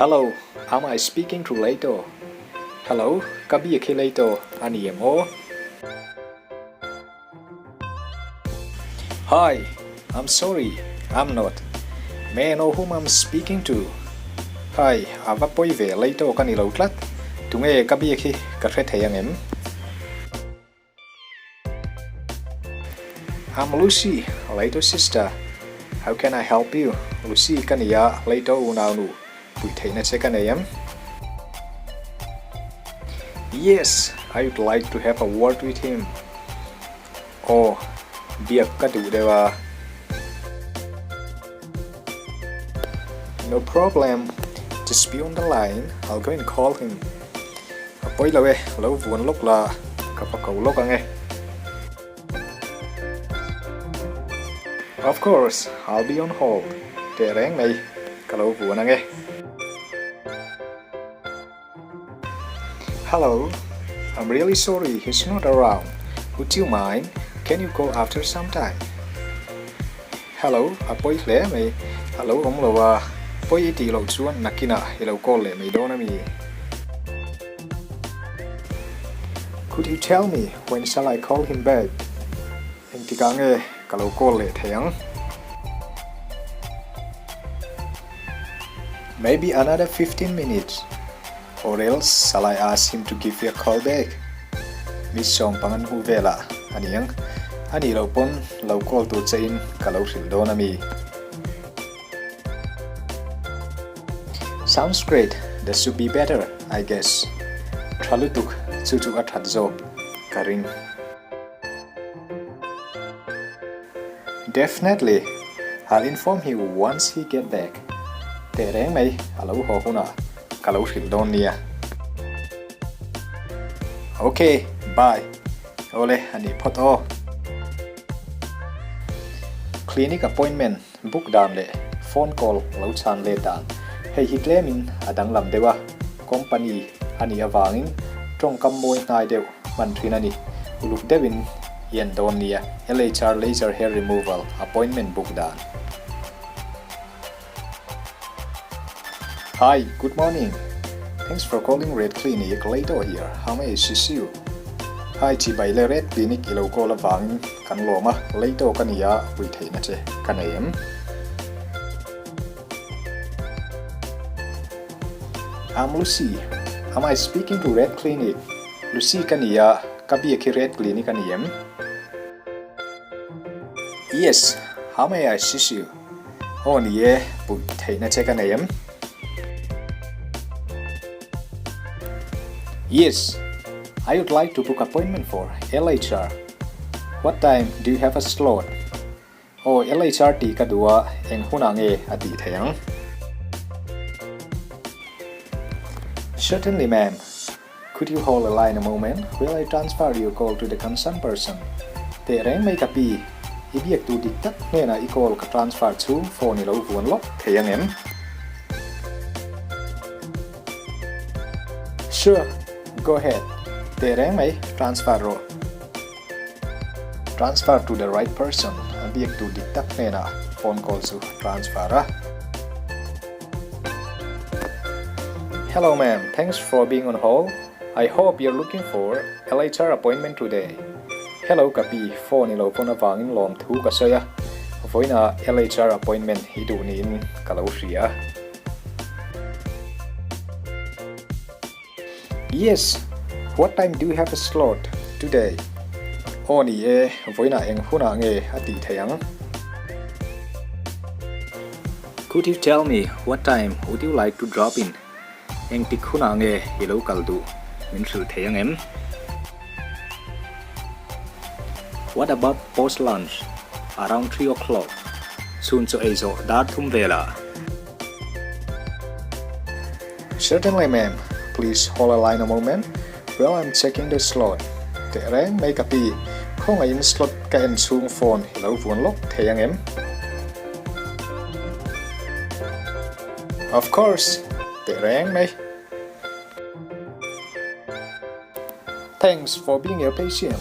Hello, am I speaking to Leito? Hello, ka biak hi Leito a ni em aw? Hi, I'm sorry, I'm not. May I know whom I'm speaking to? Hi, a va pawi ve, Leito ka ni lo tlat. Tunge ka biak hi ka hre thei ang em? I'm Lucy, Leito sister. How can I help you? Lucy ka ni a, Leito unaunu, puih theihna che ka nei em? Yes, I would like to have a word with him. Aw, biak ka duh deuh a. No problem, just be on the line, I'll go and call him. A pawi lo e, lo vuan lawk la, ka va ko lawk ang e. Of course, I'll be on hold. Teh reng mai, ka lo vuan ang e. Hello, I'm really sorry he's not around. Would you mind? Can you call after some time? Hello, a pawi hle mai. A lo awm lo a, pawi i tih loh chuan nakinah i lo call leh mai dawn a mi? Could you tell me when shall I call him back? Engtikah nge ka lo call leh thei ang? Maybe another 15 minutes or else shall I ask him to give you a call back? Miss Sawmpangan hu velah a ni ang. A nih loh pawn lo call tur che in ka lo hrilh dawn a mi? Sounds great, that should be better I guess. Tha lutuk chu chu a that zawk ka ring. Definitely, I'll inform him once he get back. Teh reng mai, a lo haw hunah ka lo hrilh dawn nia. Ok, bye. Awle, a nih phawt aw. Clinic appointment book dan leh phone call lo chhan let dan hei hi tlemin a danglam deuh a, company a nih avangin tawngkam mawi hnai deuh hman thin a ni. Uluk deuhin i en dawn nia, LHR Laser Hair Removal appointment book dan. Hi, good morning. Thanks for calling Red Clinic, Leito here. How may I assist you? Hi, chibai le Red Clinic i lo call avangin kan lawm a, Leito ka ni a, pui theihna che ka nei em? I'm Lucy. Am I speaking to Red Clinic? Lucy ka ni a, ka biak hi Red Clinic a ni em? Yes, how may I assist you? Aw ni e, puih theihna che ka nei em? Yes, I would like to book appointment for LHR. What time do you have a slot? Aw, LHR tih ka duh a, eng hunah nge a tih theih ang? Certainly ma'am. Could you hold a line a moment while I transfer your call to the concerned person? Teh reng mai ka pi, i biak tur dik tak hnenah i call ka transfer chhung phone i lo vuan lawk thei ang em? Sure, go ahead. Teh reng mai, transfer rawh. Transfer to the right person, a biak tur dik tak hnenah phone call chu transfer a. Hello ma'am, thanks for being on hold. I hope you're looking for LHR appointment today. Hello ka pi, phone i lo phone avangin lawm thu ka sawi a, vawiinah LHR appointment i duh niin ka lo hria. Yes, what time do you have a slot today? Aw ni e, vawiinah eng hunah nge a tih theih ang? Could you tell me what time would you like to drop in? Engtik hunah nge i lo kal duh min hrilh thei ang em? What about post lunch around 3 o'clock? Chhun chaw ei zawh dar thum velah. Certainly ma'am, please hold a line a moment while I'm checking the slot. Teh reng mai ka pi, khawngaihin slot ka en chhung phone i lo vuan lawk thei ang em? Of course, teh reng mai. Thanks for being your patient.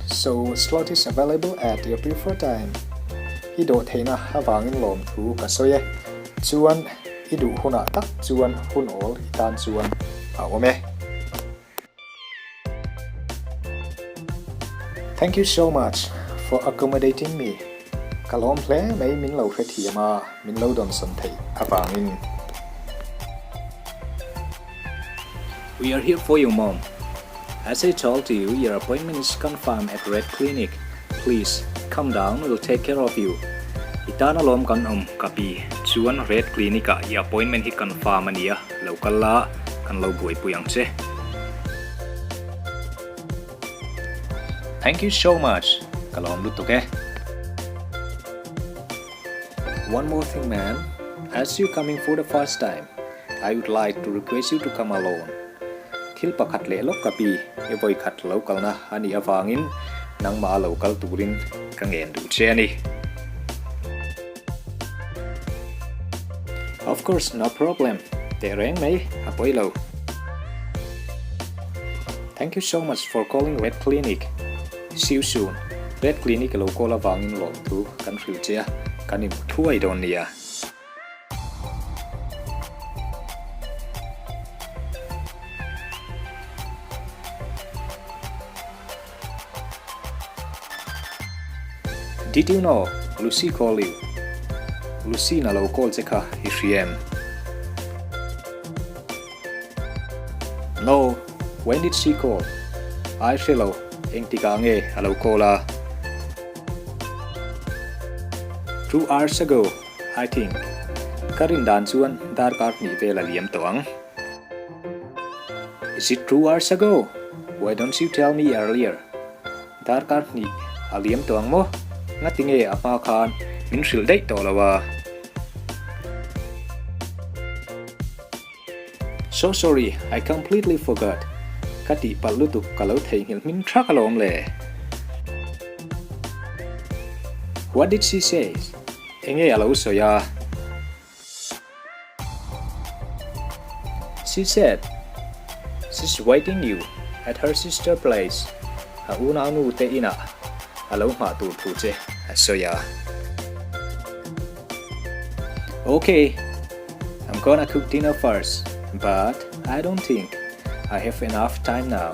So slot is available at your preferred time. I dawh theihna avangin lawmthu ka sawi e. Chuan. I duh hunah tak chuan hun awl i tan chuan a awm e. Thank you so much for accommodating me. Ka lawm hle mai min lo hrethiam a, min lo dawnsawn theih avangin. We are here for you mom. As I told you, your appointment is confirmed at Red Clinic. Please, come down, we'll take care of you. I tan alawm kan awm, ka pi. Chuan Red Clinic ah i appointment hi confirm a nia, lo kal la, kan lo buaipui ang che. Thank you so much, ka lawm lutuk e. One more thing ma'am, as you coming for the first time, I would like to request you to come alone. Thil pakhat leh lawk ka pi, i vawi khat lo kalna a nih avangin nangmah a lo kal turin ka ngen duh che a ni. Of course, no problem. Teh reng mai, a pawi lo. Thank you so much for calling Red Clinic. See you soon. Red Clinic a lo call avangin lawmthu kan hrilh che a, kan inhmu thuai dawn nia. Did you know Lucy call you? Lucy na lo call che kha i hria em? No, when did she call? Ai hre lo, engtikah nge a lo call a? 2 hours ago. I think. Ka rin dan chuan darkar hnih vel a liam tawh ang. Is it 2 hours ago? Why don't you tell me earlier? Darkar hnih a liam tawh ang maw? Ngati nge a hma khan min hrilh daih tawh lo a? So sorry, I completely forgot. Ka tihpalh lutuk ka lo theihnghilh hmin thak alawm le. What did she say? Enge a lo sawi a? She said she's waiting you at her sister place. A unaunu te inah a lo nghah tur thu che a sawi a. Ok, I'm gonna cook dinner first, but I don't think I have enough time now.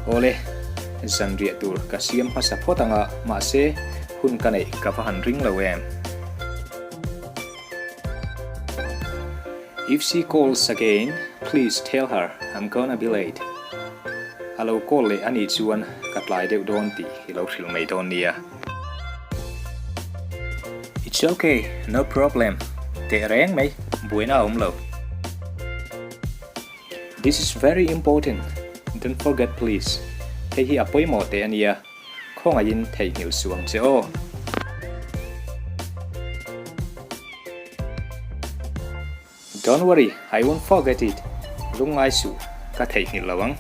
Awle, zanriah tur ka siam hmasa phawt anga, mahse hun ka neih ka va han ring lo em. If she calls again, please tell her I'm gonna be late. A lo call leh anih chuan ka tlai deuh dawn tih i lo hrilh mai dawn nia. It's ok, no problem. Teh reng mai, buaina a awm lo. This is very important, don't forget please. Hei hi a pawimawh teh a nia, khawngaihin theihnghilh suh ang che aw. Don't worry, I won't forget it, lungngai suh, ka theihnghilh lo ang.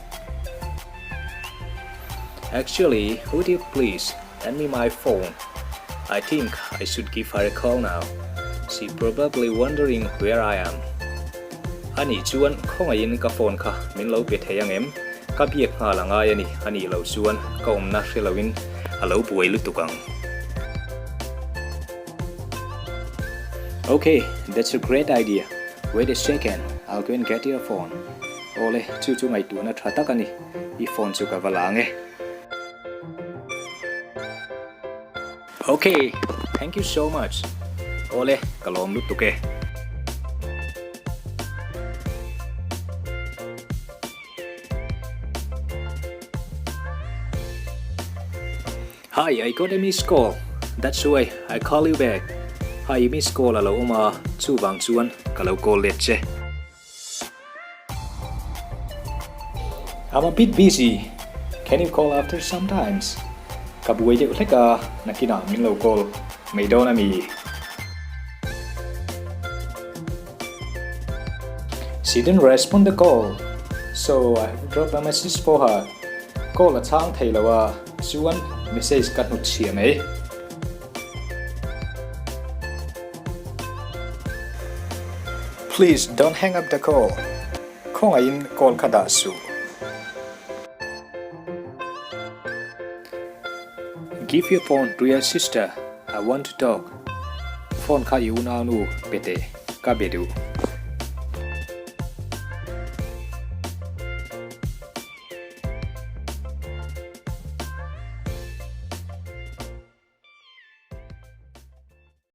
Actually, would you please hand me my phone? I think I should give her a call now. She probably wondering where I am. Anih chuan khawngaihin ka phone kha min lo pe thei ang em? Ka biak nghal a ngai a ni, anih loh chuan ka awmna hre loin a lo buai lutuk ang. Ok, that's a great idea. Wait a second, I'll go and get your phone. Awle, chu chu ngaihtuahna tha tak a ni. I phone chu ka va la ang e. Ok, thank you so much. Awle, ka lawm lutuk e. Hi, I got a missed call, that's why I call you back. Hi, missed call a lo awm a, chuvang chuan ka lo call let che. I'm a bit busy, can you call after sometimes? Ka buai deuh hlek a, nakinah min lo call mai dawn a mi? She didn't respond the call, so I have dropped a message for her. Call a chhang thei lo a, chuan message ka hnut chhia mai. Please don't hang up the call. Khawngaihin call kha dah suh. Give your phone to your sister, I want to talk. Phone kha i unaunu pe teh. Ka be duh.